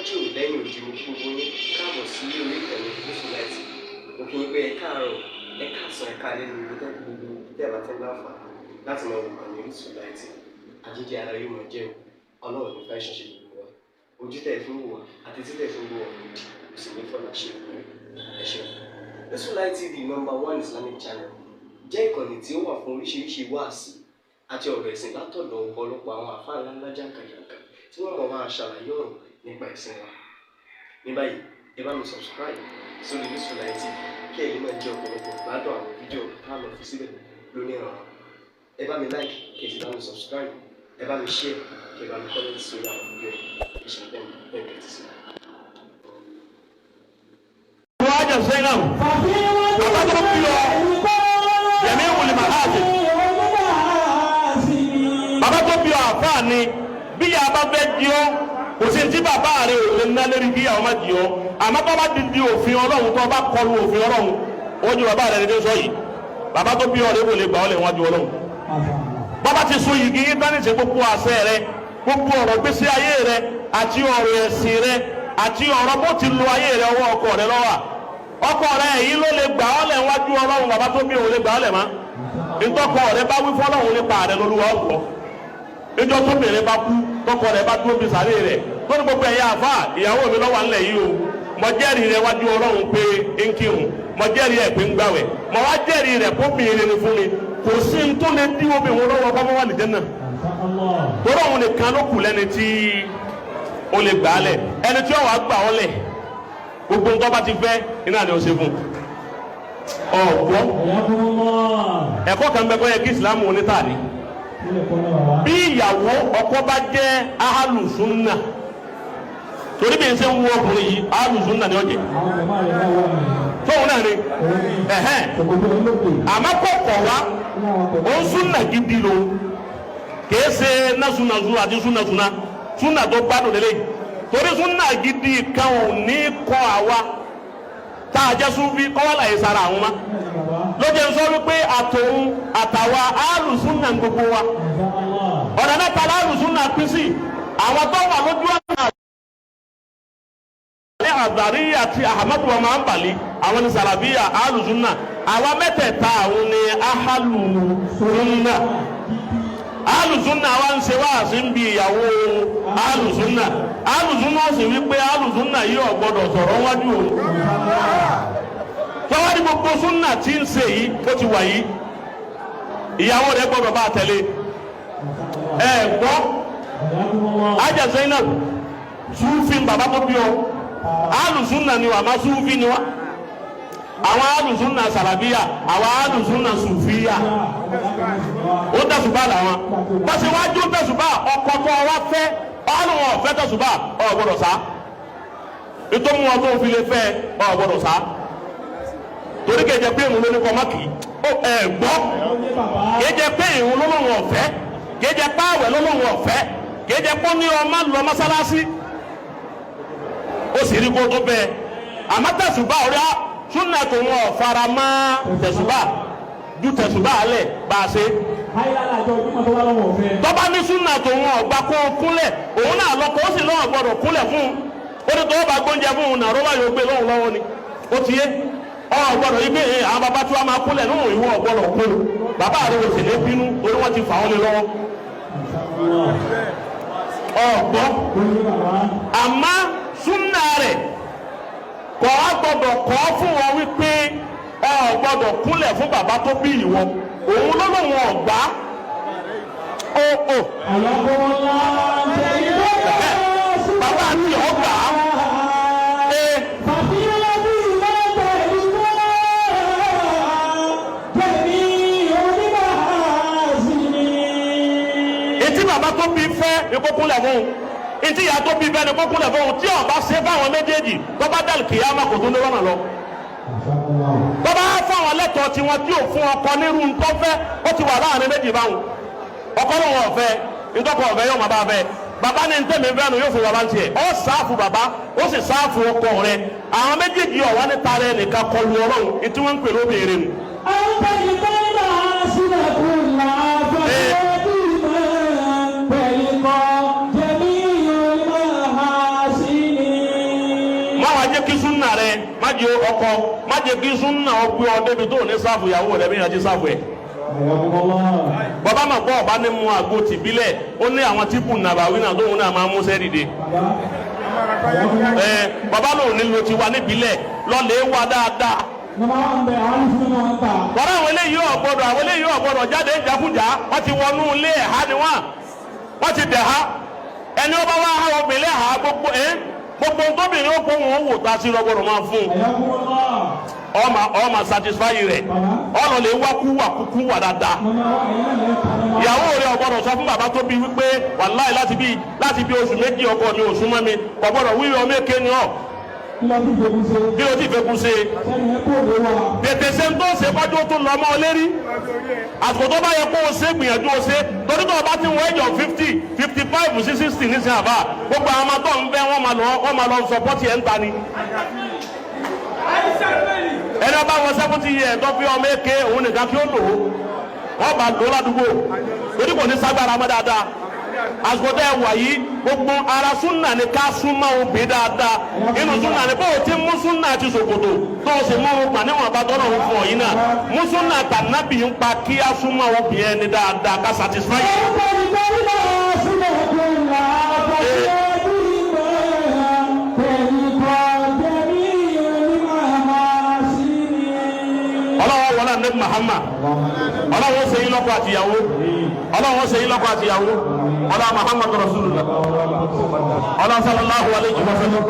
Níwájú, lẹ́yìn òdi, mo kí gbogbo yín káàbọ̀ sí orí ìkànnì Gúúsùláìtì TV. Mo kí yín pé ẹ káàárọ̀, ẹ káàsán, ẹ káalẹ́ ní ibi tẹ́ gbogbo tẹ́ bá tẹ́ láǹfààní láti máa wò ìkànnì Gúúsùláìtì TV. Àjíjẹ ara yóò máa jẹun, Ọlọ́run ní fáìsàn ṣe gbogbo wa. Ojú tẹ̀ fún wò wá àti títẹ̀ fún wò wá òdì kò sì ní fọlá ṣe ìpínlẹ̀. Ẹ ṣeun. Gúúsùláìtì TV, number one Islamic channel, jẹ́ ìkànnì tí ó wà fún oríṣiríṣi wáàsí àti ọ̀rọ̀ ẹ̀sìn látọ̀dọ̀ ọ̀pọ̀lọpọ̀ àwọn àfáà ńláńlá jàǹkàjàǹkà tí wọ́n mọ̀ máa ṣàlàyé ọ̀rọ̀ nípa ẹ̀sìn wa. Ní báyìí, ẹ bá mi subscribe sórí Gúúsùláìtì TV kí ẹ̀yin náà jẹ́ ọ̀pọ̀lọpọ̀ gbádùn àwọn fídíò tá a lọ fi síbẹ̀ lónìí ọ̀rọ̀. Ẹ bá mi like, kí ẹ sì bá mi subscribe, ẹ bá mi share, kí ẹ bá mi comment sórí àwọn fídíò yìí. Ẹ ṣe bẹ́ẹ̀ bẹ́ẹ̀ tẹ́tí sí. Wájà Zainab, bàbá tó bí ọ, Yẹmí wùlì Mahadi. Bàbá tó bí ọ àfáà ni. Bí yàrá bá fẹ́ di ọ, kò sí ní bàbá rẹ ò lè ná lérí kí yàrá má di ọ. Àmọ́ tó bá ti di òfin Ọlọ́run, tó bá kọlu òfin Ọlọ́run, ó ju bàbá rẹ ní sọ yìí. Bàbá tó bí ọ rẹ kò lè gbà ọ lè wájú Ọlọ́run. Bàbá ti so yìgì íńtánẹ́ẹ̀tì, gbogbo àṣẹ rẹ, gbogbo ọ̀rọ̀ gbèsè ayé rẹ àti ọ̀rọ̀ ẹ̀sìn rẹ àti ọ̀rọ̀ bó ti lo ayé rẹ, ọwọ́ ọkọ rẹ lọ́wọ́. Ọkọ rẹ yìí ló lè gbà ọ́ lẹ̀ wájú Ọlọ́run. Bàbá tó bí òun lè gbà ọ́ lẹ̀ mọ́. Ntọ́kọ rẹ bá wí fọlọ́run nípa rẹ lọ́lúwa ọ̀gbọ́. Níjọ́ tóbìnrin bá kú, tọkọ rẹ bá dúró bí sàárè rẹ tó ní gbogbo ẹ̀yà àfà, ìyàwó mi lọ́wọ́ ńlẹ̀ yìí o, mo jẹ́rìí rẹ wájú Ọlọ́run pé ń kírun, mo jẹ́rìí ẹ̀ pé ń gbàwẹ̀, mo wá jẹ́rìí rẹ̀ kó bìnrin ni fún mi, kò sí ní tó lè dí obìnrin lọ́wọ́ kọ́mọ́ wà lìjẹ́ náà. Torí òun nìkan ló kù lẹ́ni tí ó lè gbà á lẹ̀. Ẹni tí ó wàá gbà ọ́ lẹ̀, gbogbo nǹkan bá ti fẹ́ iná ni ó ṣe fún ọ̀gbọ́. Ẹ̀kọ́ kan bẹ kọ́ yẹ kí Ìsìlámù onítàní. Bí ìyàwó ọkọ bá jẹ́ ahálùsúnà, torí bí n ṣe ń wú ọkùnrin yìí, ahálùsúnà ni ó jẹ́ tóun náà ni ẹ̀hẹ́n, àmọ́ kò kọ̀ wá ó ń súnà gidi lò, kìí ṣe nasunasu àti súnasúna, súnà tó gbádùn lélẹ́yìí. Torí súnà gidi kan ò ní kọ́ àwa tá a jẹ́ súnfí kọ́wá láyé sára àwọn ma ló jẹ́ sọ wípé àtòun àtàwa alùsúnà gbogbo wa. Ọ̀nà mẹ́ta alùsúnà pín sí. Àwọn tó wà lójú ọ̀nà ní Azari àti Ahmadu wa máa ń bàlí, àwọn ní Sàlàbíyà alùsúnà. Àwa mẹ́tẹ̀ẹ̀ta, àwọn ní ahalùsúnà. Alùsúnà wa ń ṣe wáàsí ń bi ìyàwó alùsúnà. Alùsúnà sì wípé alùsúnà yìí ò gbọdọ̀ sọ̀rọ̀ wájú o. Tọ́wádìí gbogbo súnà tí ń ṣe yìí, ó ti wà yìí, ìyàwó rẹ̀ gbọdọ̀ bá a tẹ̀lé. Ẹ gbọ́, Ajá Zainab, súnfin bàbá tó bí ọ, alùsúnà ni wà má súnfin ni wá. Àwọn alùsúnà sàlàbíyà, àwọn alùsúnà sùfíyà, ó tẹ̀sùbá làwọn bọ́sẹ̀ wájú tẹ̀sùbá. Ọkọ tó wá fẹ́ ọlọ́wọ́n ọ̀fẹ́ tẹ̀sùbá, ọ̀ gbọ́dọ̀ sá. Nítorí wọn tó fi lè fẹ́, ọ̀ gbọ́dọ̀ sá, torí kejì pé ìrun ló ní kọ́ má kì í. Ó ẹ gbọ́, kejì pé ìrun ló lóun ọ̀fẹ́, kejì pé àwẹ̀ ló lóun ọ̀fẹ́, kejì pé ó ní ọmọ lọ mọ́sálásí, ó sì rí kó tó bẹ́ẹ̀. Àmọ́ tẹ̀sùbá orí súnà tó wọn ọ̀fara mọ́ tẹ̀sùbá ju tẹ̀sùbá alẹ̀ bá a ṣe. Tọ́ba ní súnà tó wọn ọ̀gbà kó o kúnlẹ̀, òun náà lọ́kọ̀, ó sì lọ́wọ́ gbọ́dọ̀ kúnlẹ̀ fún un. Ó ní tọ́wọ́ bá gbóúnjẹ fún un náà, rọ́bà yóò gbé lọ́wọ́ lọ́wọ́ ni ó ti yé. Ọ gbọ́dọ̀ yí pé àwọn bàbá tí wọ́n máa kúnlẹ̀ nínú ìwọ gbọ́dọ̀ kú. Bàbá rẹ̀ ò sì ní bínú torí wọ́n ti fà ọ́ lé lọ́wọ́. Ọ̀gbọ́, àmọ́ súnà rẹ̀ kọ́ á gbọ́dọ̀ kọ́ fún wọn wípé ọ gbọ́dọ̀ kúnlẹ̀ fún bàbá tó bí ìwọ. Òun ló lóun ọ̀gbá ó ó bàbá àti ọgbà ẹ. Etí bàbá tó bí fẹ́ ni kó kúnlẹ̀ fún un, etí ìyá tó bí fẹ́ ni kó kúnlẹ̀ fún un. Tí ó bá ṣe fáwọn méjèèjì, tó bá dàlù kìyàmá, kò tún ní rọ́nà lọ. Tó bá fáwọn lẹ́tọ̀ọ́ tiwọn tí ò fún ọkọ nírú ntọ́fẹ́, ó ti wà láàrin méjì báwọn. Ọkọ lòun ọ̀fẹ́ ntọ́kọ ọ̀fẹ́ yóò máa bá fẹ́. Bàbá ní ntẹ́mi fẹ́ nu, yóò fún bàbá tiẹ̀. Ó sáàfù bàbá, ó sì sáàfù ọkọ rẹ̀. Àwọn méjèèjì ọ̀wá ní tara ẹnìkan kọlu Ọlọ́run tí wọ́n ń pè lóbìnrin nù. jẹ́ kí súnà rẹ, má jẹ́ ọkọ, má jẹ́ kí súnà ọgbẹ́ ọ débi tó ní sáfù ìyàwó rẹ bí yàrá ti sáfù ẹ̀. Bàbá mà gbọ́ ọba ní mu àgbo tìbílẹ̀, ó ní àwọn tíìpù nàbàwí náà tóun náà máa mú sẹ́ dìde. Ẹ bàbá lòun nílò tiwa níbílẹ̀ lọ́lẹ̀ wá dáadáa. Tọ́lá àwọn eléyìí ò gbọ́dọ̀, àwọn eléyìí ò gbọ́dọ̀ jáde jákújá. Wọ́n ti wọnú ilé ẹ̀há ni wọ́n ti dẹ̀ ha. Ẹni ọba wa ha obìnrin ẹ̀há gbogbo ẹ̀ gbogbo tóbìnrin ó kó wọn wò tá a sí lọ́gbọ́dọ̀ máa fún un. Ọmọ satisfy rẹ̀, ọ̀nà lè wá kú wà kúkú wà dáadáa. Ìyàwó rẹ̀ ò gbọ́dọ̀ sọ fún bàbá tó bí wípé wàláì láti bí oṣù 2 ọkọ mi ò súnmọ́ mi, kò gbọ́dọ̀ wíwí ọmọ èké ni ọ́ bí o ti fẹ́ kú ṣe. Tètè ṣe ń tó ṣe kọjú tó lọ ọmọ lérí. Àsìkò tó bá yẹ kó o ṣe gbìyànjú o ṣe, torí tó o bá ti wọ ẹjọ 50, 55 sí 60 nísìnyí àbá gbogbo àwọn ọmọ tó ń bẹ wọ́n máa lọ sọpọ́tì ẹ̀ ń ta ni. Ẹni ọba wọ 70 yẹ tó fi ọmọ èké òun nìkan kí ó lò ó, wọ́n bá lò ó ládùúgbò torí kò ní ságbára mọ́ dáadáa. Àsìkò tẹ́ ẹ wà yìí gbogbo ara súnà ni ká súnmọ́ obì dáadáa. Inú súnà ni bó o ti mú súnà ti ṣòkòtò tó o sì mú un pa níwọ̀n bá tọ́lọ̀ ń fún ọ yìí náà, mú súnà tànàbì ń pa kí á súnmọ́ obì ẹni dáadáa ká satisfy. Ọlọ́wọ́ wọlé anabi Muhammad, ọlọ́wọ́ ṣe yín lọ́kọ àtìyàwó, ọlọ́wọ́ ṣe yín lọ́kọ àtìyàwó, ọlọ́ Muhammad rasulullah, ọlọ́ sallallahu alayhi wa sallam,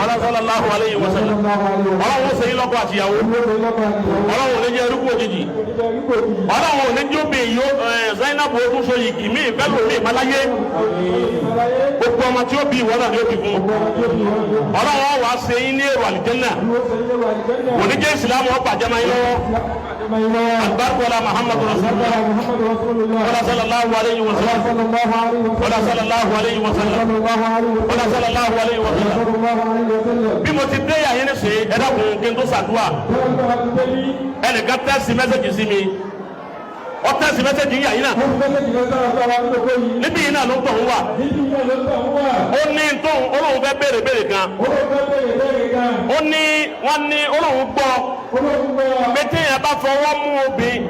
ọlọ́ sallallahu alayhi wa sallam, ọlọ́wọ́ ṣe yín lọ́kọ àtìyàwó, ọlọ́wọ́ ní jẹ́ erúkú òjijì, ọlọ́wọ́ ní jẹ́ obì yó Zainab ó tún so yìgì mí ìfẹ́ lómi ìmàláyé, gbogbo ọmọ tí ó bí ìwọ náà ni ó bí fún, ọlọ́wọ́ wàá ṣe yín ní èrò àlìjẹ́nà, kò ní jẹ́ ìsìlámù ó bàjẹ́ máa yín lọ́wọ́. Albarka wala Muhammadu rasulullah, wala sallallahu alayhi wa sallam, wala sallallahu alayhi wa sallam, wala sallallahu alayhi wa sallam. Bí mo ti dé yàyín ní sè é, ẹ dákun kí n tó ṣàdúrà. Ẹnìkan tẹ́sí mẹ́sẹ̀gì sí mi, ọ tẹ́sí mẹ́sẹ̀gì yàyín náà, níbí yìí náà ló ń tọ̀ ń wà. Ó ní tóun olóhùn fẹ́ béèrè béèrè kan. Ó ní wọ́n ní olóhùn gbọ́ pété yẹn bá fọwọ́ mú obìnrin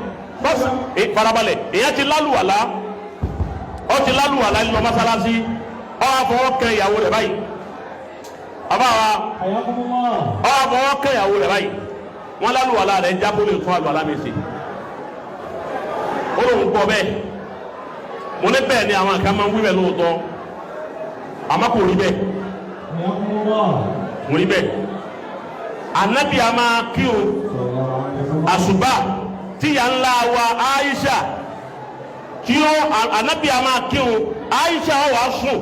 bọ́sì farabalẹ̀, èyàn ti lálùwàlá, ó ti lálùwàlá lọ mọ́sálásí, ó wá fọwọ́ kẹ ìyàwó rẹ̀ báyìí. Bàbá wa ó wá fọwọ́ kẹ ìyàwó rẹ̀ báyìí, wọ́n lálùwàlá rẹ̀ jábọ́ lè tún àlùwàlá mi sí. Ó lóun gbọ́ bẹ́ẹ̀, mo ní bẹ́ẹ̀ ni àwọn kan máa ń wí bẹ́ẹ̀ lóòótọ́, àmọ́ kò rí bẹ́ẹ̀, kò rí bẹ́ẹ̀. Anabi a máa kírun àsùbá tíya ńlá wa Aisha tí ó anabi a máa kírun, Aisha ó wá sùn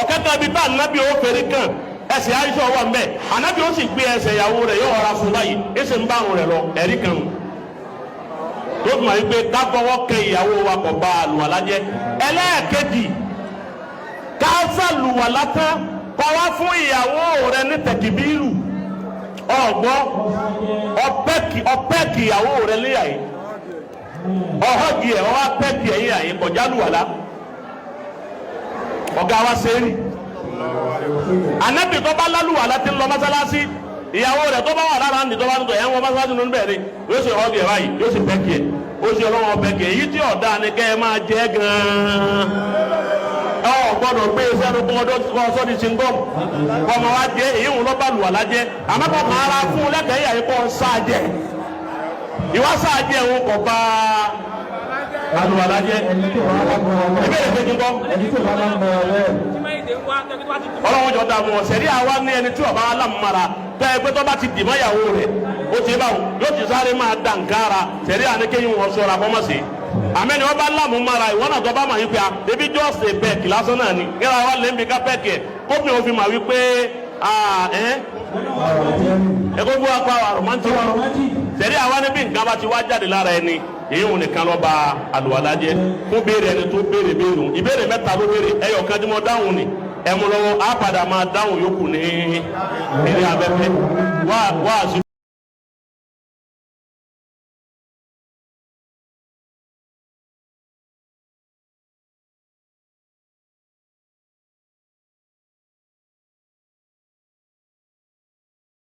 ọ̀kẹ́kẹ́ bíi bá anabi ó fèrè kàn ẹsẹ̀ Aisha wà mbẹ́, anabi ó sì gbé ẹsẹ̀ ìyàwó rẹ̀ yóò rọra sùn báyìí, ẹsẹ̀ ń bá àrùn rẹ̀ lọ ẹ̀rí kan nù tó tún wáyé pé káfọwọ́ kẹ ìyàwó wa kò bá àlùwàlá jẹ́. Ẹlẹ́ẹ̀kejì, káfà lùwàlá tán kọ́ wá fún ìyàwó rẹ̀ ní tẹ̀kìbílù ọgbọ́ ọpẹ́kì ìyàwó rẹ̀ léyà yìí, ọ̀họ́gì ẹ̀ ọwọ́ pẹ́kì ẹ̀yìn àyè kọjá lùwàlá ọ̀gá wa ṣe é rí. Ànábì tó bá lálùwàlá ti ń lọ mọ́sálásí, ìyàwó rẹ̀ tó bá wà lára ní tó bá ń tọ̀ ẹ̀ ń wọ mọ́sálásí nínú bẹ́ẹ̀ ni yóò ṣe ọ̀họ́gì ẹ̀ báyìí, yóò ṣe pẹ́kì ẹ̀, ó ṣe ọlọ́wọ́ pẹ́kì ẹ̀. Èyí tí ọ̀dà ni kẹ́ ẹ máa jẹ́ gan-an. Ọ gbọ́dọ̀ gbé sẹ́nu kọ́ ọdọ́ kọ́ sọ́ di singom kọ́ ọmọ wa jẹ èyí ń lọ́ba lùwàlá jẹ, àmọ́ kọ́ kàn ara fún un lẹ́kẹ̀ẹ́ yà kọ́ sáà jẹ, ìwà sáà jẹ òun kò bá àlùwàlá jẹ. Ìbéèrè kejì ńkọ́? Ọlọ́run jọ dààmú ọ̀sẹ̀ rí àwa ní ẹni tí ọba alámúmara tẹ́ ẹ pé tó bá ti dì mọ́yàwó rẹ̀ ó ti bá wọn yóò ti sáré máa dà nǹkan ara sẹ̀rí àníkéyìn wọn sọ̀rọ̀ àbọ̀mọ̀sí àmẹ́ni ọba lámúmara ìwọ náà tó bá mà yín pé a ebi just a peck lásán náà ni kíra wa lè ń bi ká peck ẹ̀ kófin òfin mà wípé ẹ kó gbọ́ apá romantic sẹ̀rí àwa níbi nǹkan bá ti wá jáde lára ẹni èyí ò nìkan lọ ba àlùwàlá jẹ́ fún béèrè ẹni tó béèrè béèrè òun ìbéèrè mẹ́ta ló béèrè ẹyọ kan tí mo dáhùn ni ẹmu lọ́wọ́ á padà máa dáhùn yòókù ní eré abẹ́fẹ́.